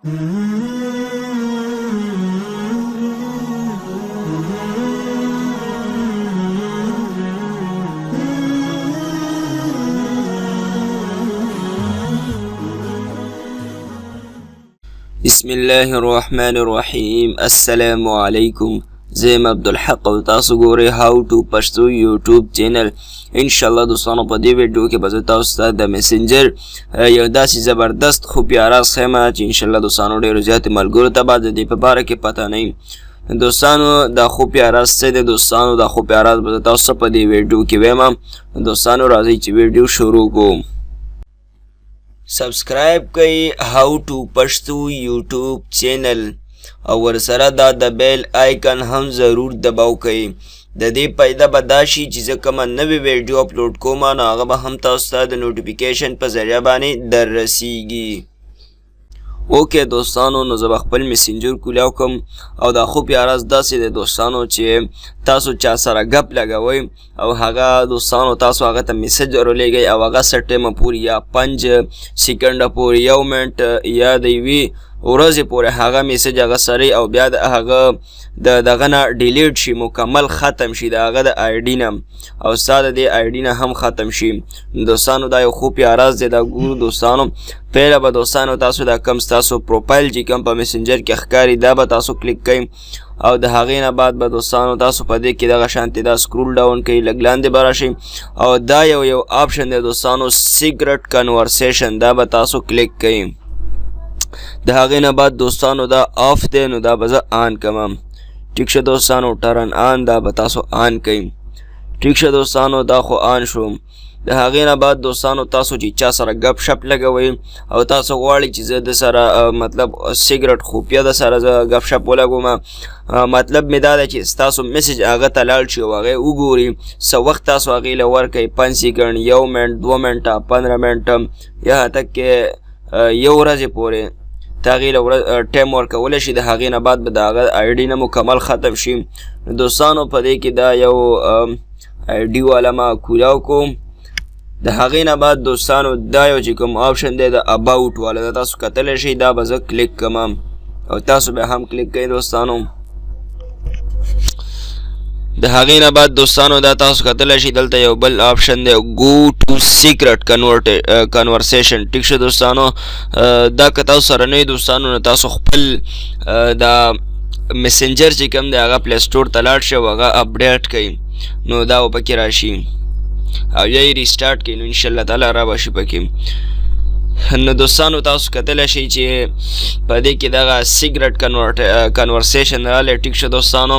بسم الله الرحمن الرحیم. السلام علیکم. زه یم عبدالحق او تاسو ګورئ How to Pashto YouTube channel. ان شاء الله دوستانو، په دې ویډیو کې به زه تاسو ته د میسنجر یو داسې زبردست خفیه راز ښیم چې ان شاء الله دوستانو ډېرو زیاتو ملګرو ته به د دې په باره کې پته نه وي. دوستانو، دا خفیه راز څه دی؟ دوستانو، دا خفیه راز به زه تاسو ته په دې ویډیو کې وایم. دوستانو، راځئ چې ویډیو شروع کړو. Subscribe کړئ How to Pashto YouTube channel او ورسره دا د bell icon هم ضرور دباو کړئ. د دې پیدا به دا شي چې زه کومه نوې ویډیو اپلوډ کوم، نو هغه به هم تاسو ته د notification په ذریعه باندې در رسیږي. Okay دوستانو، نو زه به خپل میسنجر کولاو کوم او دا خفیه راز داسې دی دوستانو چې تاسو چا سره ګپ لګوئ او هغه دوستانو تاسو هغه ته میسج ورولېږئ او هغه څه ټیمه پورې یا 5 سیکنډه پورې، یو منټ یا د یوې ورځې پورې هغه میسج هغه سره او بیا د هغه د دغه نه delete شي، مکمل ختم شي د هغه د ID نه او ستا د دې ID نه هم ختم شي. دوستانو، دا یو خفیه راز دی. دا ګورو دوستانو، پهله به دوستانو تاسو دا کم ستاسو پروفایل چې کم په میسنجر کې ښکاري، دا به تاسو کلیک کړئ او د هغې نه بعد به دوستانو تاسو په دې کې دغه شانتې دا scroll down کوئ، لږ لاندې به راشئ او دا یو یو option دی دوستانو، secret conversation، دا به تاسو کلیک کړئ. د هغې نه بعد دوستانو دا off دی، نو دا به زه on کړم. ټیک شه دوستانو، turn on، دا به تاسو on کړئ. ټیک شه دوستانو، دا خو on شو. د هغې نه بعد دوستانو تاسو چې چا سره ګپ شپ لګوئ او تاسو غواړئ چې زه د سره مطلب secret خفیه د سره زه ګپ شپ ولګوم، مطلب مې دا دی چې ستاسو میسج هغه ته لاړ شي او هغه وګوري، څه وخت تاسو هغې له ورکړئ، 5 سیکنډ، یو منټ، 2 منټه، 15 منټه یا حتی کې یو ورځې پورې ته هغې له ورځ time ورکولی شي. د هغې نه بعد به د هغه ID نه مکمل ختم شي. دوستانو، په دې کې دا یو ID والا ما کولاو کوم. د هغې نه بعد دوستانو دا یو چې کوم option دی، د about والا، دا تاسو کتلی شئ، دا به زه کلیک کړم او تاسو به هم کلیک کړئ. دوستانو، د هغې نه بعد دوستانو دا تاسو کتلی شئ، دلته یو بل option دی، go to secret conversation. ټیک شو دوستانو، دا که تاسو سره نه دوستانو، نو تاسو خپل دا میسنجر چې کوم دی هغه Play Store ته لاړ شئ او هغه update کړئ، نو دا به پکې راشي او یا یې restart کړئ، نو انشاءالله تعالی را به شي پکې. نو دوستانو، تاسو کتلی شئ چې په دې کې دغه secret conversation راغلی. ټیک شو دوستانو،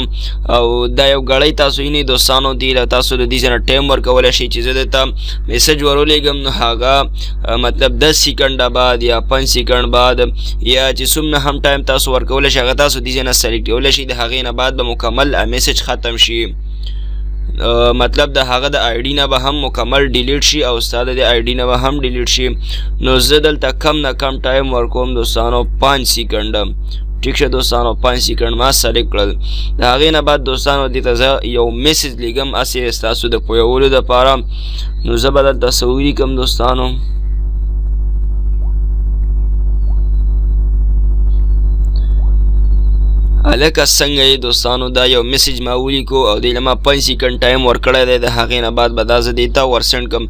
او دا یو ګړۍ تاسو وینئ دوستانو، دې له تاسو د دې ځای نه time ورکولی شئ چې زه ده ته میسج ورولېږم، نو هغه مطلب 10 سیکنډه بعد یا 5 سیکنډ بعد یا چې څومره هم time تاسو ورکولی شئ، هغه تاسو دې ځای نه select کولی شئ. د هغې نه بعد به مکمل میسج ختم شي، مطلب د هغه د ID نه به هم مکمل delete شي او ستا د ID نه به هم delete شي. نو زه دلته کم نه کم time ورکوم دوستانو، 5 سیکنډ. ټیک شه دوستانو، 5 سیکنډ ما select کړل. د هغې نه بعد دوستانو دې ته زه یو میسج لیږم هسې ستاسو د پوهولو دپاره. نو زه به دلته څه ولیکم دوستانو؟ هلکه څنګه یې؟ دوستانو، دا یو میسج ما ولیکو او دې له ما 5 سیکنډ time ورکړی دی. د هغې نه بعد به دا زه دې ته ور send کړم.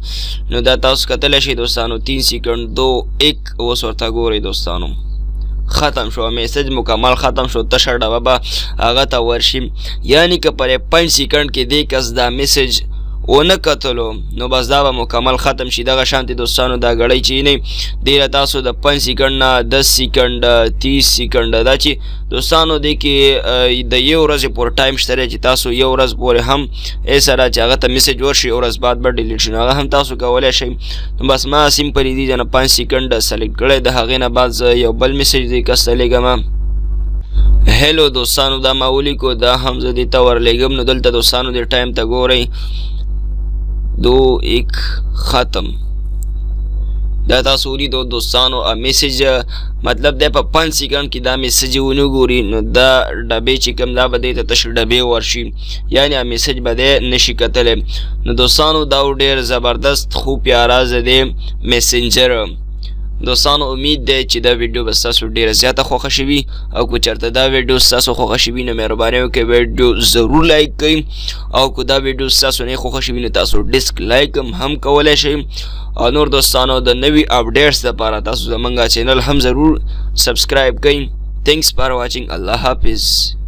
نو دا تاسو کتلی شئ دوستانو، 3 سیکنډ، 2، 1، اوس ورته ګورئ دوستانو، ختم شو میسج، مکمل ختم شو. تشه ډبه به هغه ته ورشي، یعنی که پر 5 سیکنډ کې دې کس دا میسج ونه کتلو، نو بس دا به مکمل ختم شي. دغه شانتې دوستانو دا ګړۍ چې نه دې له تاسو د 5 سیکنډ نه 10 سیکنډ، 30 سیکنډ، دا چې دوستانو دې کې د یو ورځې پورې time شته دی چې تاسو یو ورځ پورې هم ای سره چې هغه ته میسج ورشي، یو ورځ بعد به delete شي، نو هغه هم تاسو کولی شئ. نو بس ما simply دې نه 5 سیکنډ select کړی. د هغې نه بعد زه یو بل میسج دې کس ته لېږم. Hello دوستانو، دا ما ولیکو، دا هم زه دې ته ورلېږم. نو دلته دوستانو دې time ته ګورئ، 2، 1، ختم. دا تاسو ولیدو دوستانو میسج، مطلب دی په 5 سیکنډ کې دا میسج ونه ګوري، نو دا ډبې چې کوم دا به دی ته تش ډبې ورشي، یعنی میسج به دی نشي کتلی. نو دوستانو، دا ډېر زبردست خفیه راز دی میسنجر. دوستانو، امید دی چې دا ویډیو به ستاسو ډیره زیاته خوښه شوي، او که چېرته دا ویډیو ستاسو خوښه شوي نو مهرباني وکړئ ویډیو ضرور لایک کړئ، او که دا ویډیو ستاسو نه خوښه شوي نو تاسو ډیسک لایک هم کولی شئ. او نور دوستانو، د نوي اپډیټس لپاره تاسو زمونږ چینل هم ضرور سبسکرایب کړئ. Thanks for watching. الله حافظ.